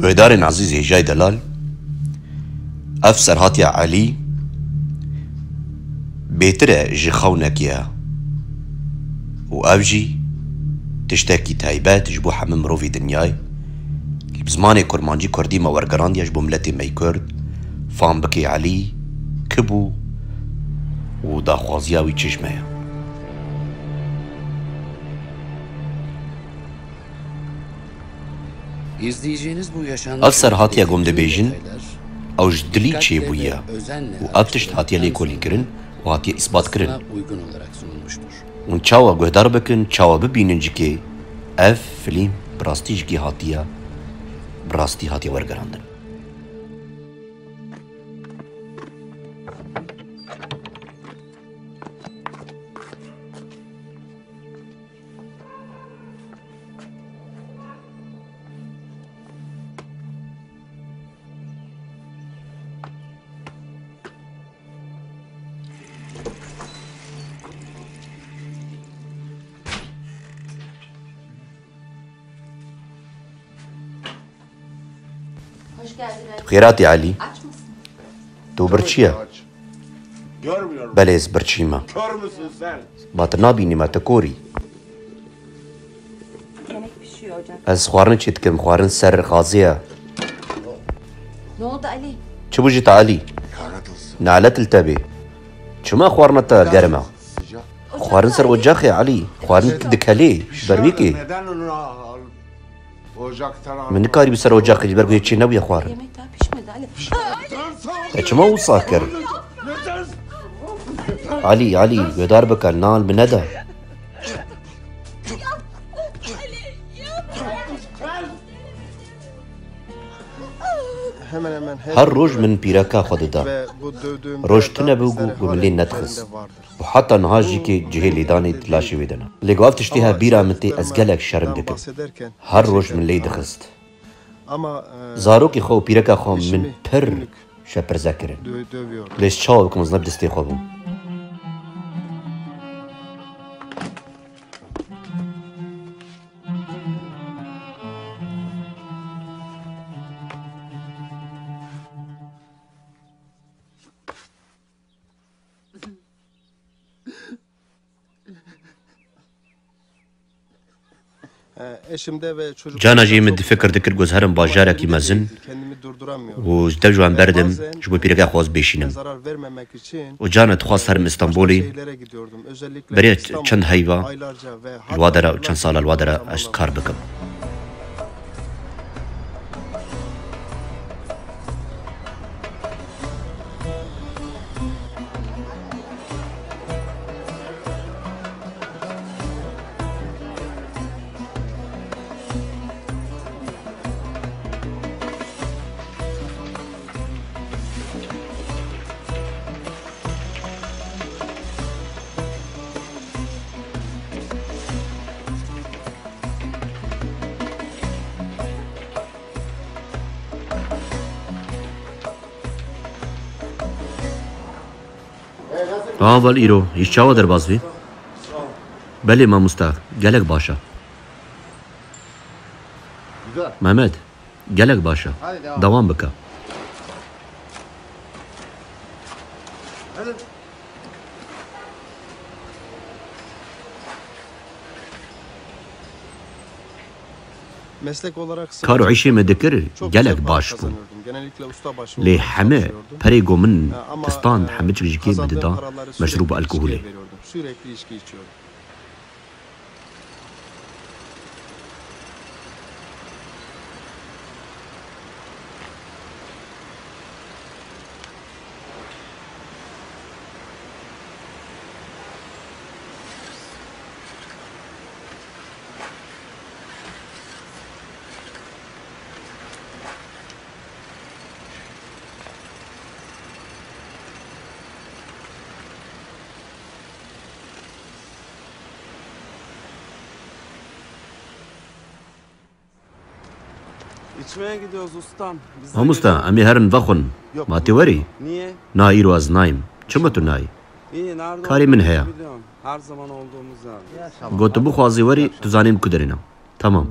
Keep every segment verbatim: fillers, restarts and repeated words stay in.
Guhdarên ezîz, hêjayî delal, ev serhatiya Elî bêtir e ji xewnekê ye û ev jî tiştekî taybet ji bo hemî mirovî dinyayê. Li bi zimanê kurmancî kurdî me wergerandiye ji bo miletê me yê kurd fam bike Elî kî bû û daxwaziya wî çi ji me ye. Ev serhatiya ku em dibêjin, ew ji dilî çêbûye û ev tişt hatiye lêkolînkirin û hatiye îsbatkirin. Hûn çawa guhdar bikin, çawa bibînin jikê, ev filîm bi rastî jikê hatiye, bi rastî hatiye wergerandin. Xêratî Elî. Tu birçî ye? Belê, ez birçî me. Ba tu nabînî me, tu kor î. Ez xwarin çê dikim, xwarin ser xazê ye. Ne oldu Ali? Çi bû ji te Elî? Nalet li te bê. Çima xwarina te germ e? Xwarin ser ocaxê Elî. Xwarin dikelê ji ber wî kê. Min nikarî bi ser ocaxê ji ber ku yê çê nebûye xwarin. Yemek daha pişmedi Ali. Te çima wisa kir? Elî, Elî, guhdar bike, nan min nede. Her roj min pîreka xwe dida. Roj tune bû ku, ku min lê nedixist. Û heta niha jî kê cihê lêdanê di laşê wê de ne. Lê ku ev tiştê he bîra min tê, ez gelek şerm dikim. Her roj min lê dixist. Zarokê xwe û pîreka xwe min pir şepirze kirin. Lê ez çawa bikim, ez ne bi destê xwe bûm. Cana jî min difikir dikir ku ez herim bajarekî mezin û ji dev ji wan berdim, ji bo pîreka xwe ez bêşînim. Û cana dixwast herim Îstanbulê, berê çend heyva li wa dera û çend sala li wa dera ez kar bikim. Aval îro, îş çawa derbas bî? Belê mamosta, gelek baş e. Mehmet, gelek baş e. Dewam bike. Kar û îşê me dikir, gelek baş bû. Lê heme perê ku min distand, heme çik ji kê min dida, meşrûb û alkoholê. İçmeye gidiyoruz ustam. Biz de Mamosta, em ê herin vexwin. Yok, ma tê werî? Niye? Na, îro ez nayêm. Çima tu nayî? İyi, nerede olduğumuzu biliyorum. Karê min heye. Her zaman olduğumuz yerde. Got tu bixwazî werî, tu zanî em ku derê ne. Tamam.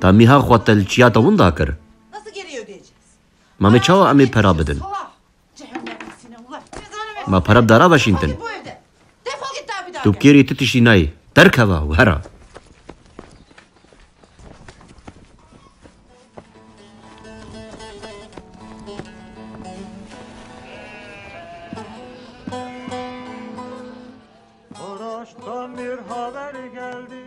Ta mîha xwe te li çiya te winda kir. Nasıl geri ödeyeceğiz? Ma me çawa em ê pera bidin? Salak. Cehennem seni Allah. Cezanı versin. Ma pera bi dara veşîntin. Hadi bu evden. Defol git daha bir daha. Tu bi kêrî tu tiştî nayê. Derkeva û hera. Maraş'tan bir haber geldi.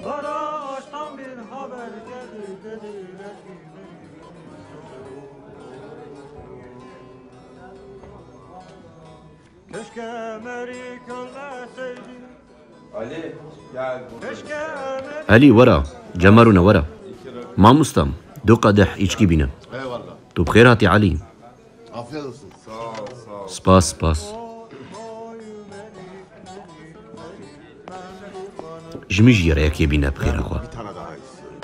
Maraş'tan bir haber geldi, dediler ki keşke Melik ölmeseydi. Ali, gel. Keşke Melik Elî, were. Cemarûne, were. Mamosta, du qedeh îçkî bîne. Eyvallah. Tu bi xêr hatî Elî. Afiyet olsun. Sağ ol, sağ ol. Spas, spas. Ji min jî re yekê bîne bi xêra xwe. Bir tane daha istiyorum.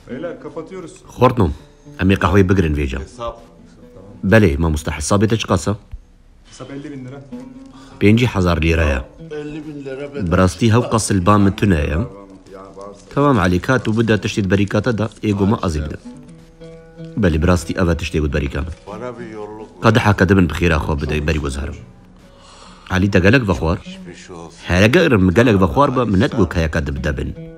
Beyler, kapatıyoruz. Xortno, em ê qehweyê bigirin vêca. Hesap. Belê, mamosta, hesabê te çiqas e? Hesap elli bin lira. Pêncî hezar lîre ye. Elli bin lira bedel. Bi rastî hewqas li ba min tune ye. Temam Elî, ka tu bide tiştê di berîka te de, ê go me ez ê bide. Belê, bi rastî ev e tiştê ku di berîka min. Bana bir yolluk ver. Ka diheke dibin bi xêra xwe bide berî guzarim. Elî, te gelek vexwar? Geçmiş olsun. Here ger min gelek vexwar be, min nedigot ka yeka dibide bin.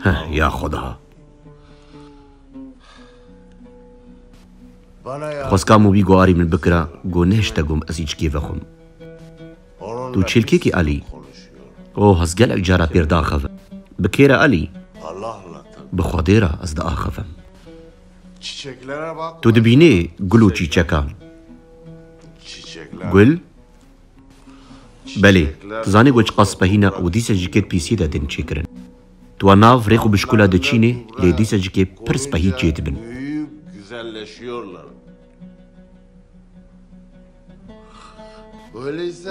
Heh, ya Xweda. Xwezka mobî guharî min bikira, got nehişte gom ez îçkê vexwim. Tu çêlkekî Elî? Oh, ez gelek cara pêr diaxivim. Bi kê re Elî? Bi Xwedê re ez diaxivim. Tu dibînî gul û çîçekan. Gul? Belê, tu zanî ku çiqas spehî ne û dîsa jî kêt pîsiyê de tên çêkirin. Tu wan nav rêx û bişkula diçînê, lê dîsa jî kê pir spehî çê dibin.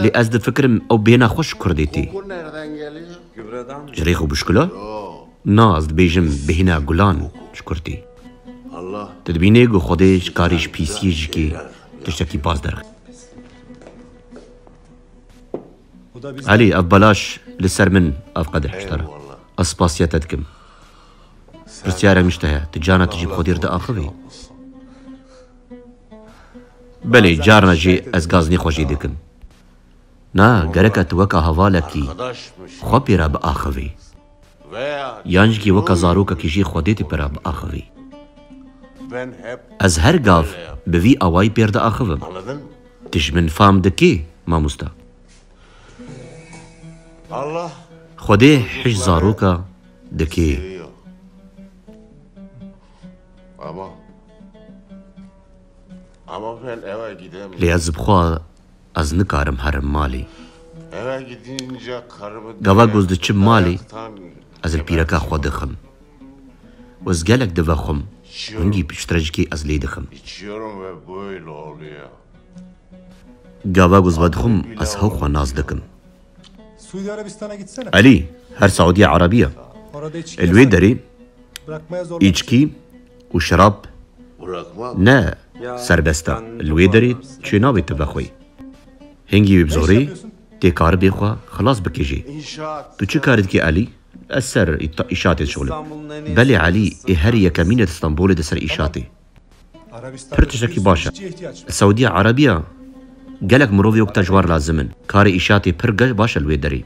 Lê ez difikirim ew bêhna xwe ji kurdê tê. Ji rêx û bişkula? Na, ez dibêjim bêhna gulan ji kur tê. Tu dibînî ku Xwedê ji karê ji pîsiyê jikê tiştekî baş derxe. Elî, ev belaş li ser min, ev qedeh ji te re. Ez spasiya te dikim. Pirsyarek min ji te heye, tu carna tu jî bi Xwedê re diaxivî? Belê, carna jî ez gaznî xwe jê dikim. Na, gereke tu weka hevalekî xwe pê re biaxivî. Yan jî weka zarokekî jî Xwedê tu pê re biaxivî. Ez her gav bi vî awayî pê re diaxivim. Tu ji min fam dikî, mamosta? Xwedê hij zaroka dikê. Ama, ama ben eve gidemem. Lê ez bi xwe ez nikarim herim malê. Eve gidince karımı Gava goz diçim malê, ayaktan ez li pîreka xwe dixim. Û ez gelek divexwim. Hingî piştre ji kê ez lê dixim. İçiyorum ve böyle oluyor. Gava goz vedixwim, ez hew xwe nas dikim. Suudi Arabistan'a gitsene. Elî, her Saûdiya Erebiya. Orada içki Li wê yasak. Derê Bırakmaya zorlanırsın. Îçkî û şirab ne serbest e. Li wê derê çê nabê tu vexwî. Hingî wê bi zorê tê karibê xwe xilas bike jê. Tu çi karî dikî Elî? Ez ser îta-, îşatê dişixulim. Belê Elî, ê herî yekemîn e di Stenbolê de ser îşatê. Pir tiştekî baş e. Li Sewdiya Erebiya gelek mirovê wek te ji wan lazim in. Karê îşatê pir ge-, baş e li wê derê.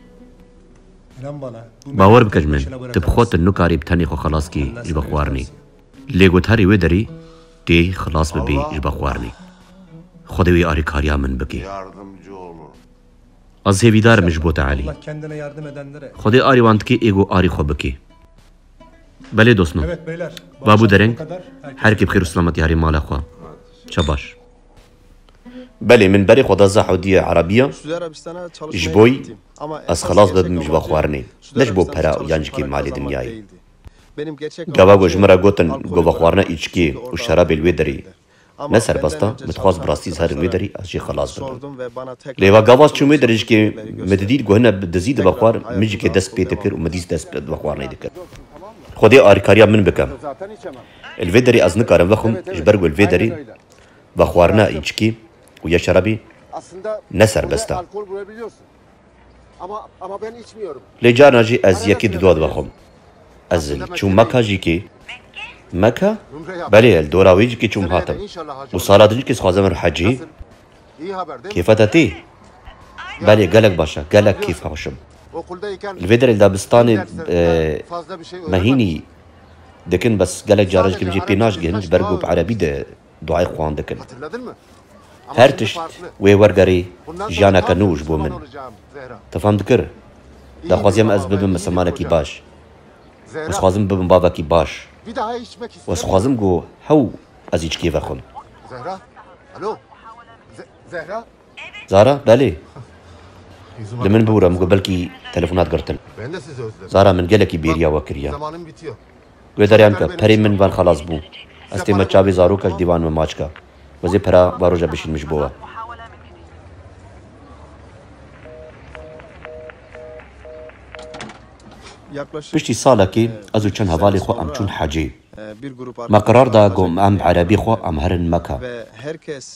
Bawer bike ji min, tu bi xwe tu nikarî bi tenê xwe xelas kî ji vexwarinê. Lê got herî wê derê tê xilas bibî ji vexwarinê. Xwedê wê arîkariya min bike. Ez hêvîdar im ji bo te Elî. Xwedê arî wan dike ê ku arî xwe bike. Belê dostno. Babû dereng, her kê bi xêr û selametî herî mala xwe. Çabaş. Belê, min berê xwe da zehodiye Erebiya. Ji boy ez xelas bibim ji vexwarinê. Ne ji bo pera yan jikê malê dinyayê. Gava ku ji min re gotin ku vexwarina îçkê û şerabê li wê derê ne serbest e, min dixwest bi rastî ez herim wê derê ez jê xelas bibim. Lê va gava ez çûm wê derê jikê min didît ku hine bi dizî divexwar, min jikê dest pê dikir û min dîs dest bi vexwarinê dikir. Xwedê alîkariya min bike. Li vê derê ez nikarim vexwim, ji ber ku li vê derê vexwarina îçkî û ya şerabî ne serbest e. Lê carna jî ez yekî didua divexwim. Ez li çûm Meka jî kê. Meka? Belê, li dora wê jî kê çûm hatim. Û sala din jî kê dixwazim herim hecê. Kêfa te tê? Belê, gelek baş e, gelek kêfxweş im. Li vê derê li dabistanê, e, me hînî dikin, bes gelek caran jî kê min jê pê nagihin, ji ber ku bi erebî de duayê Quran dikin. Her tişt wê wergerê jiyaneke nû ji bo min. Te fam dikir? Daxwaziya min ez bibim misilmanekî baş. Ez dixwazim bibim bavekî baş. Ez dixwazim ku hew ez îçkê vexwim. Zara, belê. Li min bûre, min got belkî telefona digirtin. Zara, min gelekî bêriya we kiriye. Guhdariyê min ke, perê min van xelas bû. Ez tême çavê zaroka ji dîvan min maçka. Ez ê pera van roja bişînim ji bo we. Piştî salekê ez û çend hevalê xwe em çûn hecê. Me qerar da ku em bi erebê xwe em herin Meka.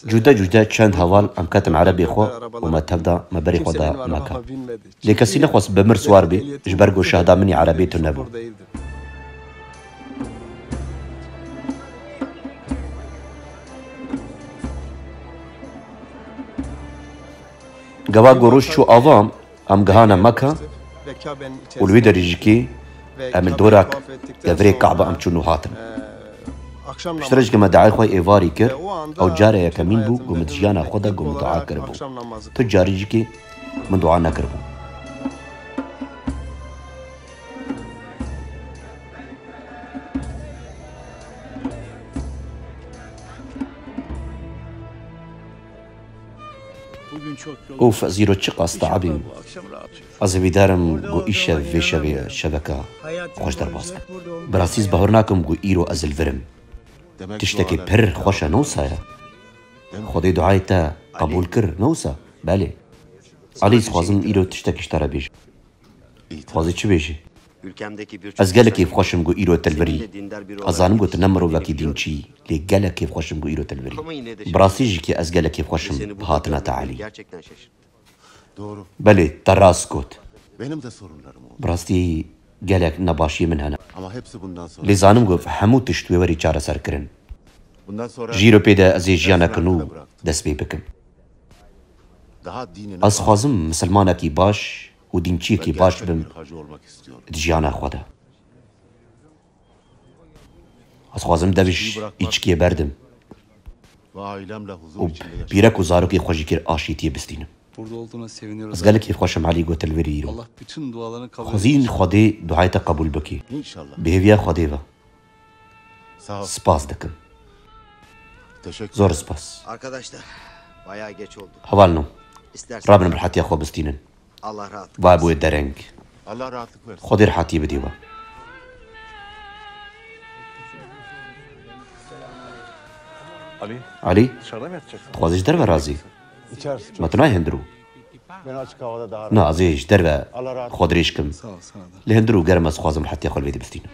Cude cude çend heval em ketin erebê xwe û me tev da me berê xwe da Meka. Lê kesî nexwest bi mir siwar bê, ji ber ku şahda min ê erebê tune bû. Gava ku roj çû ava, em gihane Meka û li wê derê jî kê em li dora devirê Kabe em çûn û hatin. Piştre jî ke me duayê xwe êvarî kir, ew cara yekemîn bû ku min di jiyana xwe de ku min dua kiribû. Tu carî jî kê min dua nekiribû. Of, ez îro çiqas teabîm. Ez hêvîdar im ku îşev vê şevê şeveke xweş derbas be. Bi rastî ez bawer nakim ku îro ez li vir im. Tiştekî pir xweş e, ne wisa ye? Xwedê duayê te qebûl kir, ne wisa? Belê. Alî, ez dixwazim îro tiştekî ji te re bêjim. Dixwazî çi bêjî? Ez gelek kêfxweş im ku îro te li vir î. Ez zanim ku tu ne mirovekî dînçî yî, lê gelek kêfxweş im ku îro te li vir î. Bi rastî jî kê ez gelek kêfxweş im bi hatina te, Elî. Belê, te rast got. Bi rastî gelek nebaşiyê min hene. Lê zanim ku hemû tişt wê werî çareserkirin. Ji îro pê de ez ê jiyaneke nû dest pê bikim. Ez dixwazim misilmanekî baş û dînçiyekî baş bim di jiyana xwe de. Ez dixwazim dev ji îçkiyê berdim û pîrek û zarokê xwe jî kir aşîtiyê bistînim. Ez gelek kêfxweş im Elî ku te li vir î îro. Xwezîn Xwedê duayê te qebûl bike. Bi hêviya Xwedê ve. Spas dikim. Zor spas. Hevalno, rabin bi rehetiya xwe bistînin. Vay bi wê dereng. Xwedê rehetiyê bidî we. Elî, dixwazî ji derve razî? Ma tu nayê hundirû? Na, ez ê ji derve xwe dirêj kim. Li hundirû germ ez dixwazim rehetiya xwe li vê dibistînim.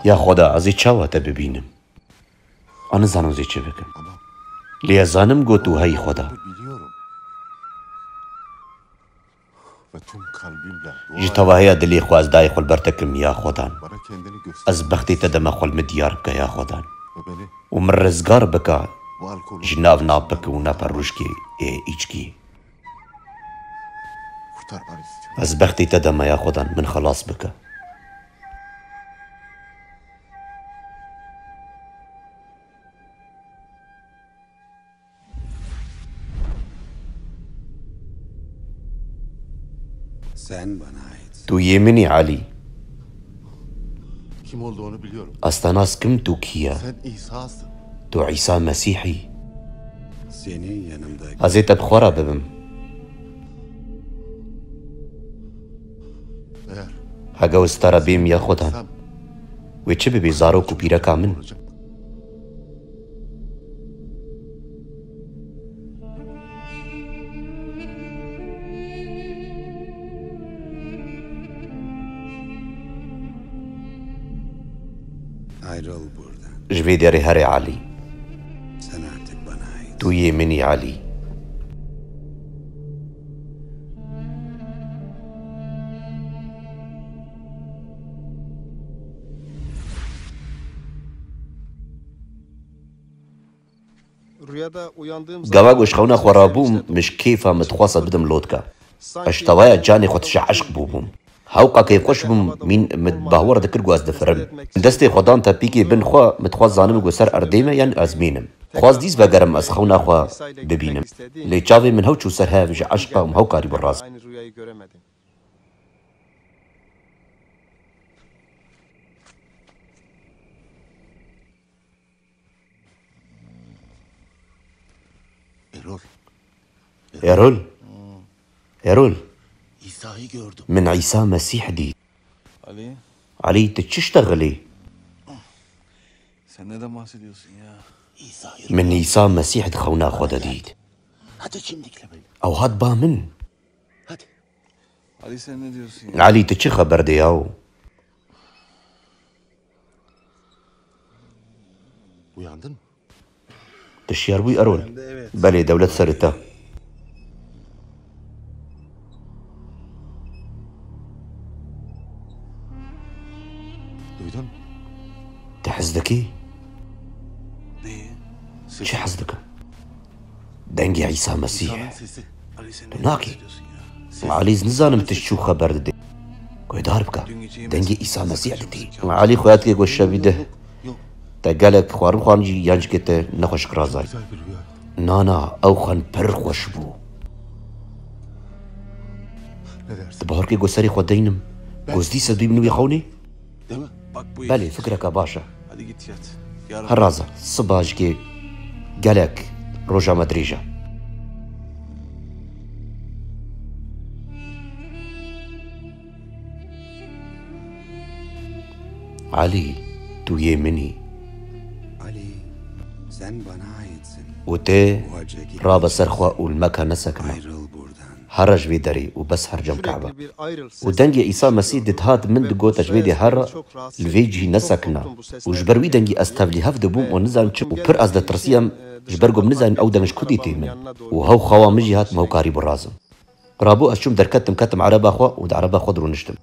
Ya Xweda, ez ê çawa te bibînim? Ez nizanim ez ê çi bikim. Lê ez zanim ku tu heyî Xweda. Ji tevahiya dilê xwe ez dayê xwe li ber te kim ya Xwedan. Ez bextê te deme xwe li min diyar bike ya Xwedan. Û min rizgar bike ji nav napik û naperûşkê ê îçkî. Ez bextê te deme ya Xwedan, min xelas bike. Sen bana aitsin. Tu yê min î Elî. Kim olduğunu biliyorum. Ez te nas kim tu kî ye? Sen İsa'sın. Tu Îsa Mesîh î. Seni yanımda. Ez ê te bi xwe re bibim. Eğer Hege ez te re bêm ya Xwedan. Wê çi bibê zarok û pîreka min? Ayrıl buradan. Ji vê derê herê Elî. Sen artık bana ait. Tu yê min î Elî. Gava ku ji xewna xwe rabûm, min ji kêfa min dixwest bidim lotka. Ez ji tevaya canê xwe tije eşq bûbûm. Hewqa kêfxweş bûm, min, min bawer dikir ku ez difirim. Min destê xwe dan tepîkê bin xwe, min dixwest zanim ku ser erdê me yan ez mînim. Dixwest dîs vegerim ez xewna xwe bibînim. Lê çavê min hew çû ser hev ji eşqa û hewkarî birazim. Erol. Erol. Erol. İsa'yı gördüm. Min Îsa Mesîh dît. Ali. Elî, tu çi ştexilî? Sen neden bahsediyorsun ya? Min Îsa Mesîh di xewna xwe de dît. Hadi kimlikle beni. Ew hat ba min. Hadi. Ali, sen ne diyorsun ya? Elî, tu çi xeber dê yaw? Uyandın mı? Tu şiyar bûyî Erol? Belê, dewlet ser te. Duydun mu? Tu hez dikî? Çi hez dikim? Dengê Îsa Mesîh. Tu nakî? Elî, ez nizanim tu çi xeber didê. Guhdar bike. Dengê Îsa Mesîh didî. Elî xwe ya dikê ku şevî de te gelek xwarin xwarin jî yan jî ke te nexweş kirazay. Na, na, ew xwen pir xweş bû. Tu bawer ke ku serê xwe deynim. Gozdî se bî min wî xewnê? Belê, fikreke baş e. Her raza, siba ji kê gelek roja me dirêj e. Elî, tu yê min î. Ali, sen bana aitsin. Û tê rabe ser xwe û li me ke nesekine. Ayrıl buradan. Here ji vê derê û bes her cem Kebe. Û dengê Îsa Mesîh dihat min digot, ez ji vê dê here li vê cihî nesekine. Û ji ber wî dengî ez tevlî hev dibûm û nizanim çi û pir ez ditirsiyam, ji ber ku min nizanim ew deng ji ku dê tê min. Û hew xewa min jî hat min hew karî birazim. Rabû ez çûm derketim, ketim ereba xwe û di ereba xwe de rûniştim.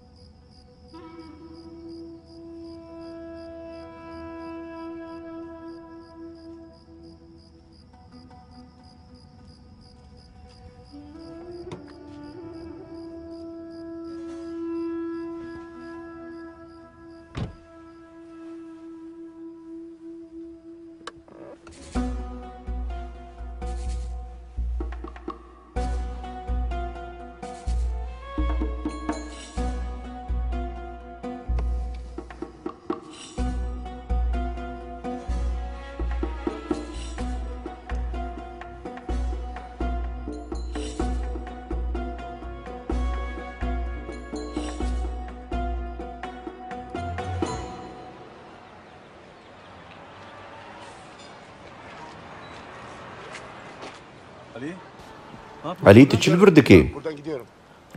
Elî, tu çi li vir dikî?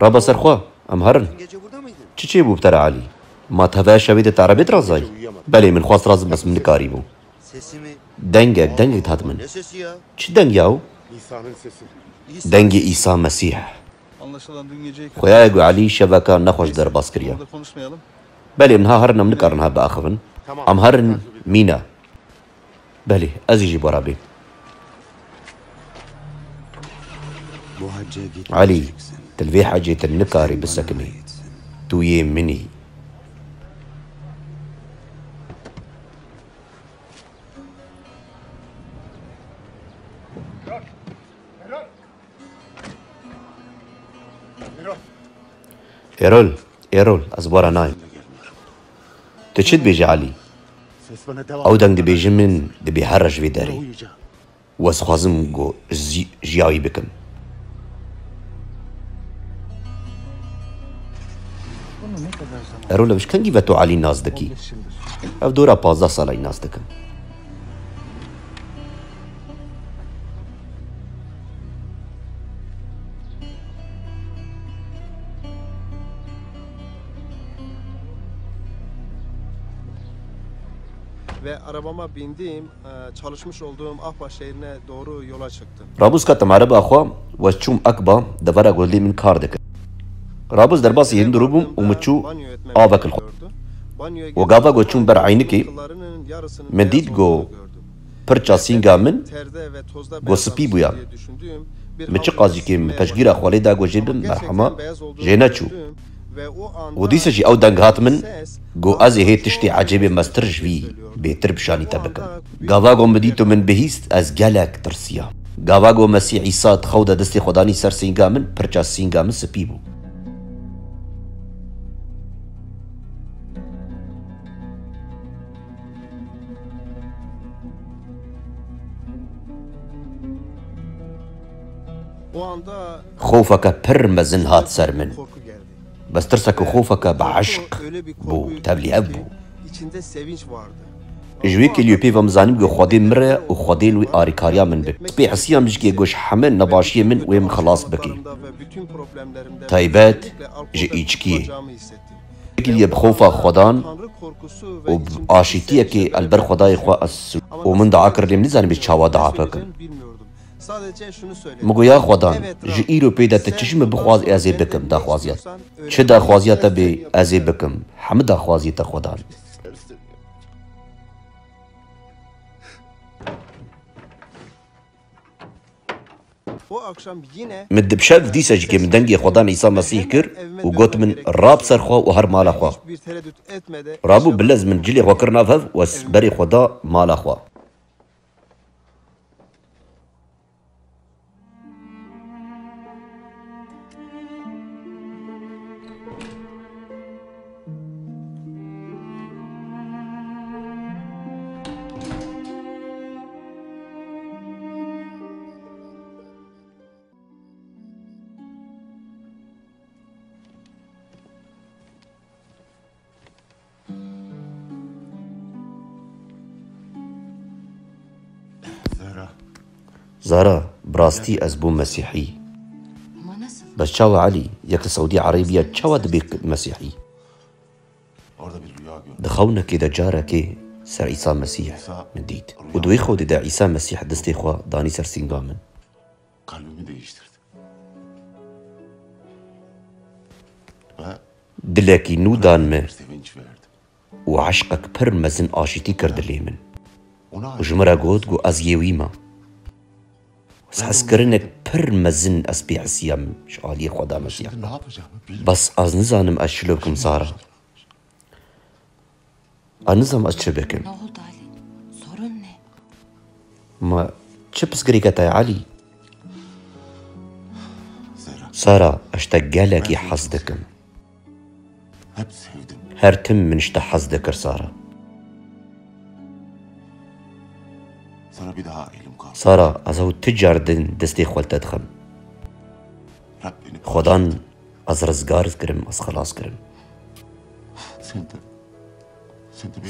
Rabe ser xwe, em herin. Çi çêbû bi te re Elî? Ma tevaya şevê de te erebê dirazayî? Belê, min xwest razim, bes min nikarîbû. Dengek, dengek dihat min. Çi deng ya ew? Dengê Îsa Mesîh. Xuya ye ku Elî şeveka nexweş derbas kiriye. Belê, em niha herin, em nikarin ha biaxivin. Em herin mîna. Belê, ez ê jî bo re bêm. Elî, tu li vê hecê tu nikarî bisekinî. Tu yê min î. Erol, Erol, ez bo re nayêm. Tu çi dibêjî Elî? Ew deng dibêje min, dibê here ji vê derê. Û ez dixwazim ku ji, jiya wî bikim. Erol, ev ji kengî ve tu Elî nas dikî? Ev dora pazdeh sala wî nas dikim. Ve arabama bindim, e, çalışmış olduğum Akba şehrine doğru yola çıktım. Rabû ez ketim ereba xwe û ez çûm Akba, devera ku li min kar dikir. Rabû ez derbasî hindirû bûm û min çû avek li xwe. Û gava ku çûm ber eynikê, min dît ku pirça sînga min ku spî bûya. Min çiqas jî kêm peşgîra xwe lê da ku jê bim merhema, jê neçû. Û dîsa jî ew deng hat min, got, "Ez ê hê tiştê ecêbê mestir ji vî bêtir bi şanî te bikim." Gava ku min dît û min bihîst, ez gelek tirsiya. Gava ku Mesîh Îsa di xew de destê xwe danî ser sînga min, pirça sînga min spî bû. Xofeke pir mezin hat ser min. Bes tirseke xofeke bi eşq bû, tevlî hev bû. Ji wê kêliyê pê ve min zanî ku Xwedê min re û Xwedê li wê arîkariya min bike. Spê hisiya min ji kê ku ji heme nebaşiyê min wê min xilas bike. Taybet ji îçkiyê. Kêliyê bi xofa Xwedan û bi aşîtiyekê el ber Xwedayê xwe ez û min dua kir lê min nizanim çawa dua bikim. Min got, "Ya Xwedan, ji îro pê de tu çi ji min bixwazî ez ê bikim daxwaziya te. Çi daxwaziya te bê ez ê bikim. Hemû daxwaziyê te Xwedan." Min di bi şev dîsa jî kê min dengê Xwedan Îsa Mesîh kir û got min, "Rab ser xwe û her mala xwe." Rabû bi lez min cilê xwe kir nav hev û ez berê xwe da mala xwe. Zara, bi rastî ez bûm Mesîhî. Bes çawa Elî, yek li Sewdî Erebiya çawa dibe Mesîhî? Di xewnekê de carekê ser Îsa Mesîh min dît. Û di wê xewdê de Îsa Mesîh destê xwe danî ser sînga min. Dilekî nû dan min û eşqek pir mezin aşîtî kir dilê min. Û ji min re got ku ez yê wî me. Ez hezkirinek pir mezin ez pê hesiyam ji aliyê Xweda Mesîh. Bes ez nizanim ez çilo bikim Zara. Ez nizanim ez çi bikim. Ne oldu Ali? Sorun ne? Ma çi pirsgirêke te ye Elî? Sara, ez te gelekî hez dikim. Her tim min ji te hez dikir Sara. Sara, ez ew tu car din destê xwe li te dixim. Xwedan ez rizgar kirim, ez xelas kirim.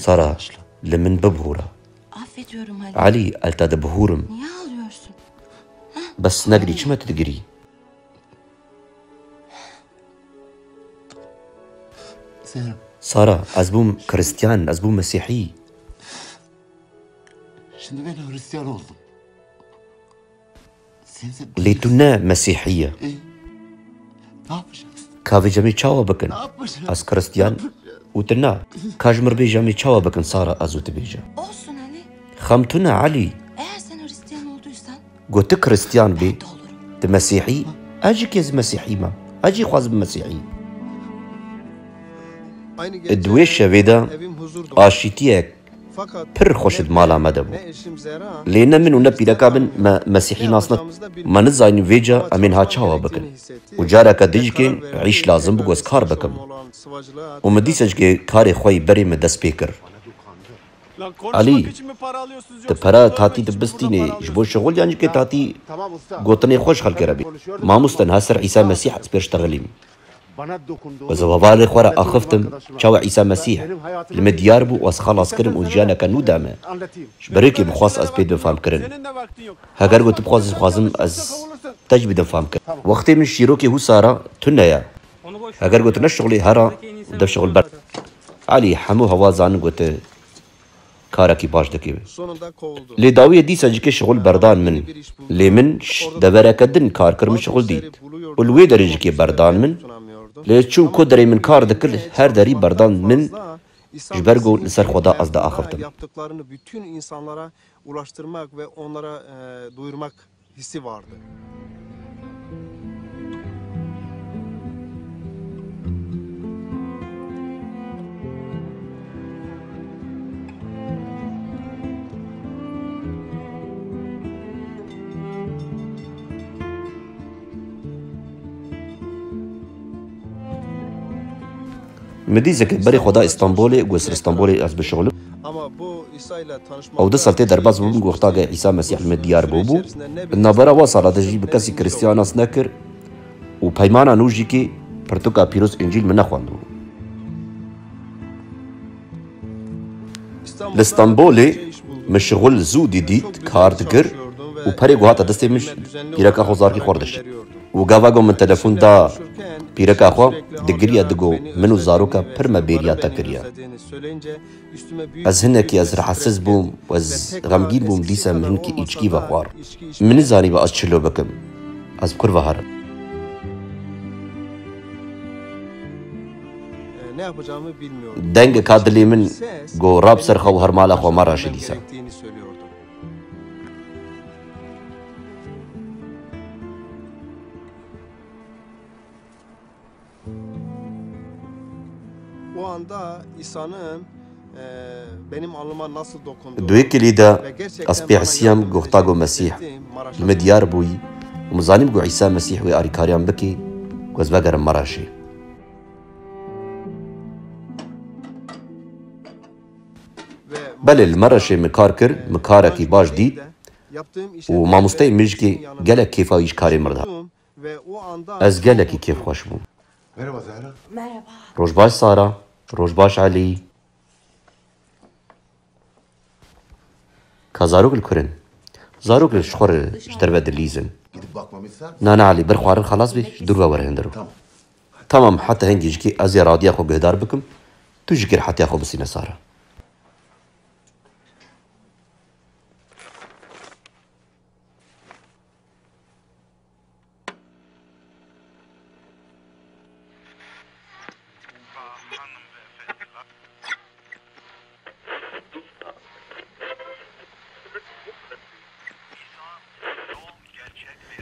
Sara, li min bibihûre. Affediyorum Ali. Elî, ez li te dibihûrim. Niye ağlıyorsun? Bes negirî, çima tu digirî? Sara, ez bûm Kristiyan, ez bûm Mesîhî. Şimdi ben Hristiyan oldum. Sense Lê tu ne Mesîhî ye. E, ne yapacağız? Ka vêca em ê çawa bikin? Ne yapacağız? Ez Kristiyan û tu na. Ka ji mir bêje em ê çawa bikin, Sara, ez û tu bêje. Olsun Ali. Xem tu ne, Elî. Eğer sen Hristiyan olduysan Got tu Kristiyan bî, tu Mesîhî, ez jî kê ez Mesîhî me. Ez jî xwazim Mesîhî. Di wê şevê de aşîtiyek pir xweş di mala me de bû. Lê ne min û ne pîreka min me Mesîhî nas nekir. Me nizanî vêca em ê niha çawa bikin. Û careke din jî kên îş lazim bû ku ez kar bikim. Û min dîsa jî karê xwe yî berê min dest pê kir. Elî, tu pera tatî dibistînê ji bo şixul yan jî kê tatî gotinê xwe ji xelkê re bî? Mamoste, niha ser Îsa Mesîh ez pê ştexilîm. Ez hevalê xwe re axiftim, çawa Îsa Mesîh li min diyar bû û ez xelas kirim û jiyaneke nû da me. Ji berê kê min xwest ez pê bim fam kirin. Heger got tu bixwazî, dixwazim ez te jî bidim fam kirin. Wextê min şîrokê hûsa re tune ye. Heger got tu ne şixulê here, dev şixul ber. Elî, hemû heval zanin got tu karekî baş dikî. Lê dawiyê dîsa jî kê şixul berdan min. Lê min ş-, devereke din kar kir, min şixul dît. Û li wê derê jî kê berdan min. Lê çûm ku derê min kar dikir, her derî berdan min, ji ber ku li ser xwe da ez diaxiftim. Yaptıklarını bütün insanlara ulaştırmak ve onlara, e, duyurmak hissi vardı. Min dî zeke berê xwe da Îstanbolê, got ser Îstanbolê ez bişixulim. Ew du sal tê derbas bûbûn, wexta ge Îsa Mesîh li min diyar bûbû. Di navbera wan sala de jî bi kesî Kristiyan nas nekir û peymana nû jî kê pirtûka pîroz Încîl min nexwendibû. Li Stenbolê min şixul zû didît, kar dikir û perê ku hate destê min, pîreka xwe zarokî xwe re dişt. Û gava ku min telefon da pîreka xwe, digiriya digo, min û zaroka pir me bêriya te kiriye. Ez hinekî ez rehetsiz bûm û ez xemgîn bûm, dîsa min hinkî îçkî vexwar. Min nizanî ez çilo bikim. Ez bi kur ve herim. Dengek hat dilê min, got, "Rab ser xwe û her mala xwe me raşê dîsa." O anda İsa'nın, e, benim alnıma nasıl dokunduğunu Di wê kilî de ve gerçekten ez pê bana hesiyam, yardım goxta ettiğini got Mesîh hissettim. Maraş'a li min diyar bûyî û min zanîm got Îsa Mesîh wê alîkariyan bikê ku ez vegerim Maraşê. Belê, li Maraşê min kar kir, min karekî baş dît û mamosteyê min jî gelek kêfa wî ji karê min re da. Ez gelekî kêfxweş bûm. Merhaba Zehra. Merhaba. Roj baş Sara. Roj baş Elî. Ka zarok li kur in? Zarok li ji xwe re ji derve dilîzin. Gidip bakmamı ister misin? Na, na Elî, bir xwarin xelas bî, ji dûr ve were hindiro. Tamam. Tamam, heta hingî jikê ez ê radiya xwe guhdar bikim, tu jikê rehetiya xwe bisîne Sara.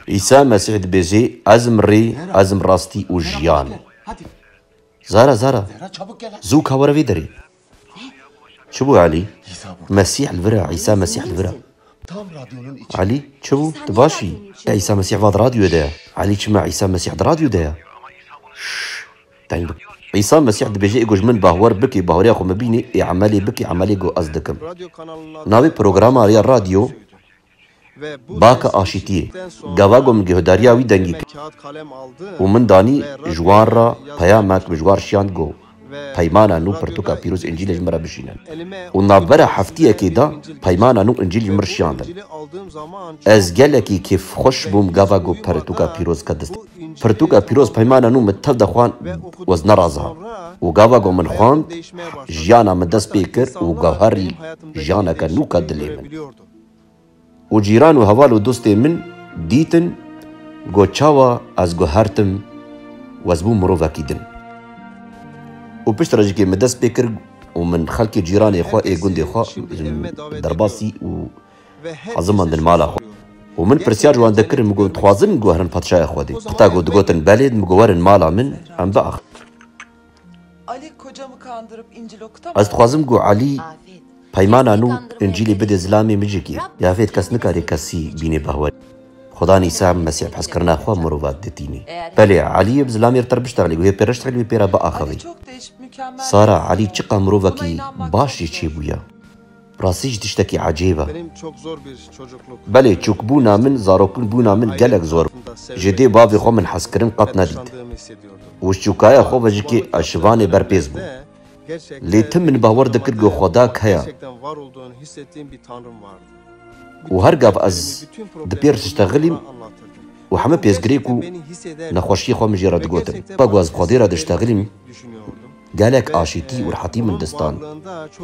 Îsa Mesîh dibêjê, "Ez im rê, ez im rastî û jiyan." Zara, Zara, zû ka were vê derê. Çi bû Elî? Mesîh li vir e, Îsa Mesîh li vir e. Elî, çi bû? Tu baş î? E, Îsa Mesîh va di radyoyê de ye. Elî, çima Îsa Mesîh di radyoyê de ye? Şşş, deng bik. Îsa Mesîh dibêje, ê ku ji min bawer bike, baweriya xwe min bîne, ê emelê bike, emelê ku ez dikim. Navê programa ya radyo Baka Aşîtiyê. Gava ku min guhdariya wî dengî kir û min danî ji wan re peyamek min ji wan re şiyand, got, "Peymana nû pirtûka pîroz Încîlê ji min re bişînin." Û navbera heftiyekê de peymana nû Încîl ji min re şiyandin. Ez gelekî kêfxweş bûm gava ku pirtûka pîroz ket destê. Pirtûka pîroz peymana nû min tev de xwend, ez neraza. Û gava ku min xwend, jiyana min dest pê kir û gewherî jiyaneke nû ket dilê min. Û cîran û heval û dostê min dîtin, got çawa ez guhertim, ez bûm mirovekî din. Û piştre jî kê min dest pê kir û min xelkê cîranê xwe ê gundê xwe derbasî û hezimandin mala xwe. Û min pirsiyar ji wan dikirim, min got, dixwazim guherin padşaya Xwedê. Qita got, digotin, belê, min got, werin mala min, em biaxivin. Ali kocamı kandırıp İncil okutamaz. Ez dixwazim ku Elî peymana nû Încîlê bide zilamê mijikê. Ya fêt kes nikare kesî bînê behwer. Xudan Îsa Mesîh bi hezkirina xwe mirova ditînê. Belê, Elî bi zilamê re ter biştexilî, wê pê re ştexilî, wê pê re biaxivî. Sara, Elî çiqa mirovekî baş jî çêbûya. Rastî jî tiştekî ecêb e. Belê, çûkbûna min, zarokbûna min gelek zor bû. Ji dê bavê xwe min hezkirin qet nedît. Û ji çûkaya xwe ve jî kê ez ji vanê berpês bûm. Lê tim min bawer dikir ku Xweda heye. Û her gav ez di pêr diştexilîm û hemî pêzgirêk û nexweşiyê xwe min jê re digotin. Ba ku ez bi Xwedê re diştexilîm, gelek aşîtî û rehetî min distan.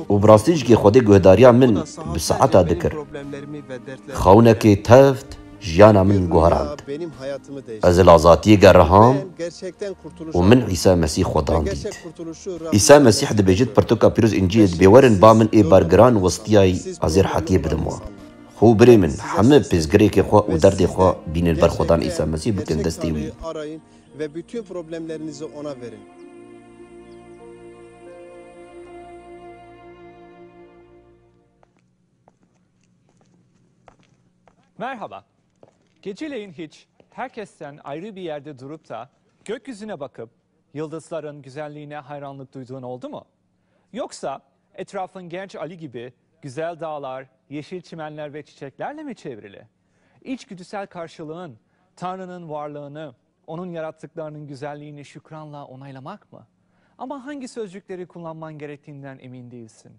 Û bi rastî jî kê Xwedê guhdariya min bi saeta dikir. Xewnekê teft jiyana min guherand. Ez li azatiyê geriham û min Îsa Mesîh Xwedan dît. Îsa Mesîh dibêjit, pirtûka pîroz Încîlê dibê, werin ba min ê bergiran westiyayî, ez ê rehetiyê bidim wan. Xwe û birê min, hemî pêzgirêkê xwe û derdê xwe bînin ber Xwedan Îsa Mesîh, bikin destê wî. Ve bütün problemlerinizi ona verin. Merhaba. Geceleyin hiç herkesten ayrı bir yerde durup da gökyüzüne bakıp yıldızların güzelliğine hayranlık duyduğun oldu mu? Yoksa etrafın genç Ali gibi güzel dağlar, yeşil çimenler ve çiçeklerle mi çevrili? İçgüdüsel karşılığın Tanrı'nın varlığını, onun yarattıklarının güzelliğini şükranla onaylamak mı? Ama hangi sözcükleri kullanman gerektiğinden emin değilsin.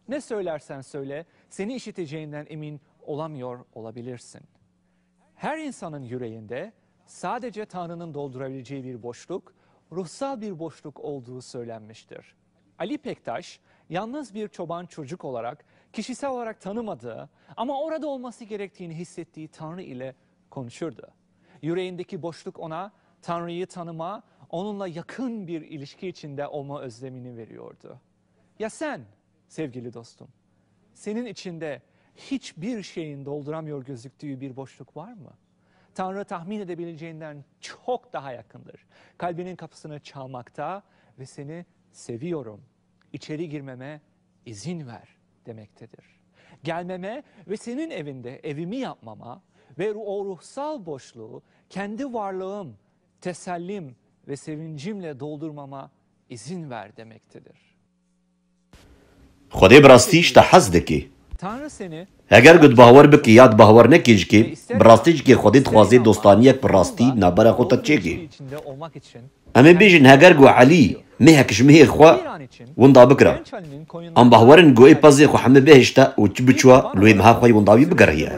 Ne söylersen söyle, seni işiteceğinden emin olamıyor olabilirsin. Her insanın yüreğinde sadece Tanrı'nın doldurabileceği bir boşluk, ruhsal bir boşluk olduğu söylenmiştir. Ali Pektaş, yalnız bir çoban çocuk olarak, kişisel olarak tanımadığı ama orada olması gerektiğini hissettiği Tanrı ile konuşurdu. Yüreğindeki boşluk ona Tanrı'yı tanıma, onunla yakın bir ilişki içinde olma özlemini veriyordu. Ya sen, sevgili dostum? Senin içinde hiçbir şeyin dolduramıyor gözüktüğü bir boşluk var mı? Tanrı tahmin edebileceğinden çok daha yakındır. Kalbinin kapısını çalmakta ve "Seni seviyorum, içeri girmeme izin ver." demektedir. Gelmeme ve senin evinde evimi yapmama ve ru-, o ruhsal boşluğu kendi varlığım, tesellim ve sevincimle doldurmama izin ver demektedir. Xwedê bi rastî ji te hez dike. Tanrı seni Heger ku tu bawer bikî ya tu bawer nekî jikê, bi rastî jikê Xwedê dixwaze dostaniyek bi rastî di navbera xwe te çêkê. Em ê bêjin heger ku Elî mehek ji mehê xwe winda bikira. Em bawer in ku ê pezê xwe hemî bihişte û çi biçûya li wê meha xwe yê winda wî bigerihiye.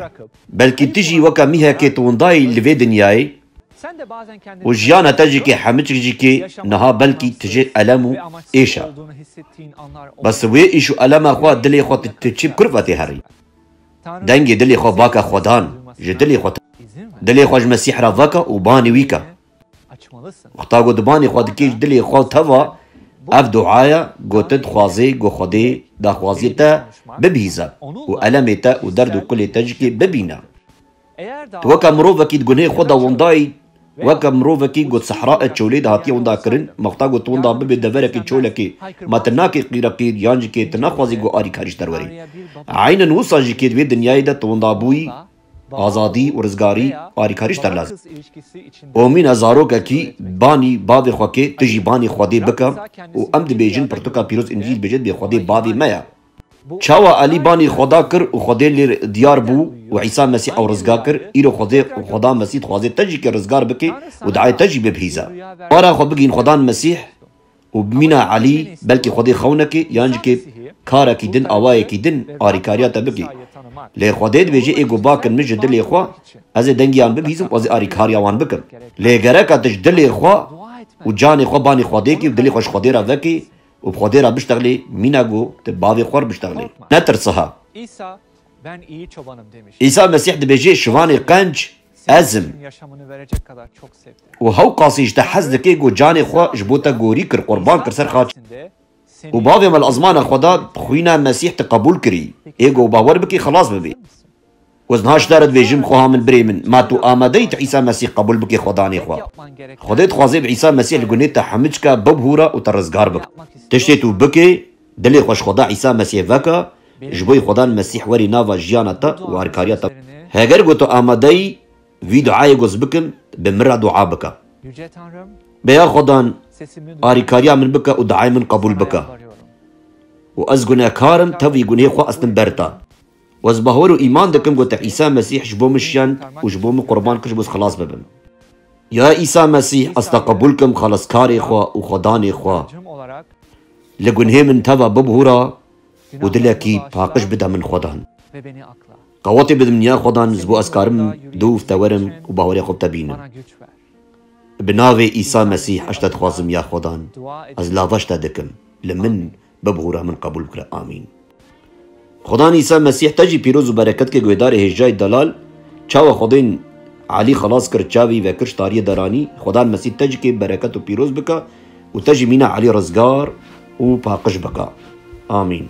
Belkî tu jî weke mîhekê tu windayî li vê dinyayê û jiyana te jî kê hemiçik jî kê niha belkî tu jê elem û êş e. Bes wê îş û elema xwe dilê xwe tu, tu çi bi kurve tê herî? Dengê dilê xwe bake Xwedan, ji dilê xwe te. Dilê xwe ji Mesîh re veke û banê wî ke. Wexta ku tu banê xwe dikê ji dilê xwe teva, ev duaya ku tu dixwazê ku Xwedê daxwaziyê te bibihîze û elemê te û derd û kulê te jî kê bibîne. Tu weke mirovekî di gunhê xwe de windayî, weke mirovekî ku sehra e çolê de hatiye winda kirin, mexta ku tu winda bibê deverekî çolekê, ma tu nakê qîrekî yan jî kê tu naxwazî ku arîkarî ji te re werî. Eynen wisa jî kê di vê dinyayê de tu winda bûyî, azadî û rizgarî, arîkarî ji te re lazim. Omîna zarokekî banî bavê xwe kê, tu jî banî Xwedê bike û em dibêjin pirtûka pîroz Încîl dibêje dibê Xwedê bavê me ye. Çawa Elî banî Xweda kir û Xwedê lê diyar bû û Îsa Mesîh ew rizgar kir, îro Xwedê û Xweda Mesîh dixwaze te jî kê rizgar bike û dayê te jî bibihîze. Para xwe bigihîn Xwedan Mesîh û bi mîna Elî belkî Xwedê xewnekê yan jî kê karekî din, awayekî din arîkariya te bike. Lê Xwedê dibêje, ê ku bakin min ji dilê xwe, ez ê dengê wan bibihîzim û ez ê arîkariya wan bikim. Lê gereka tu ji dilê xwe û canê xwe banî Xwedê kî û dilê xwe ji Xwedê re vekî û bi Xwedê re biştexlî, mîna ku tu bavê xwe re biştexlî. Netirsiha. İsa, ben iyi çobanım demiş. Îsa Mesîh dibêje, şivanê qenc ez im. Yaşamını verecek kadar çok sevdi. Û hewqasî ji te hez dike ku canê xwe ji bo te gorî kir, qurban kir ser xaç. Û bavê me li ezmana xwe da, xwîna Mesîh te qebûl kirî. Ê ku bawer bikî, xelas bibî. Ez niha ji te re dibêjim, xweha min, birê min, ma tu amadeyî tu Îsa Mesîh qebûl bikî xwedanê xwe? Xwedê dixwaze bi Îsa Mesîh li gunê te hemicka bibihûra û te rizgar bike. Tiştê tu bikê, dilê xwe ji Xweda Îsa Mesîh veke, ji bo Xwedan Mesîh werî nava jiyana te û arîkariya te. Heger ku tu amadeyî vî duayê ku ez bikim, bi min re dua bike. Bê ya Xwedan, arîkariya min bike û duayê min qebûl bike. Û ez gunehkar im, tevî gunehê xwe ez tim ber te. Û ez bawer û îman dikim ku te Îsa Mesîh ji bo min şiyand û ji bo min qurban kir ji bo ez xilas bibim. Ya Îsa Mesîh, ez te qebûl kim xeleskarê xwe û Xwedanê xwe. Li gunhê min teva bibihûra û dilekî paqij bide min Xwedan. Qewetê bide min ya Xwedan, ji bo ez karim dûv te werim û baweriya xwe bi te bînim. Bi navê Îsa Mesîh ez te dixwazim ya Xwedan. Ez lava ji te dikim. Li min bibihûra min qebûl bikire. Amîn. Xudan Îsa Mesîh te jî pîroz û bereket ke guhêdarê hêjayî delal, çawa Xwedên Elî xelas kir, çavî vekir ji tariyê deranî, Xudan Mesîh te jî kê bereket û pîroz bike û te jî mîna Elî rizgar û paqij bike. Amîn.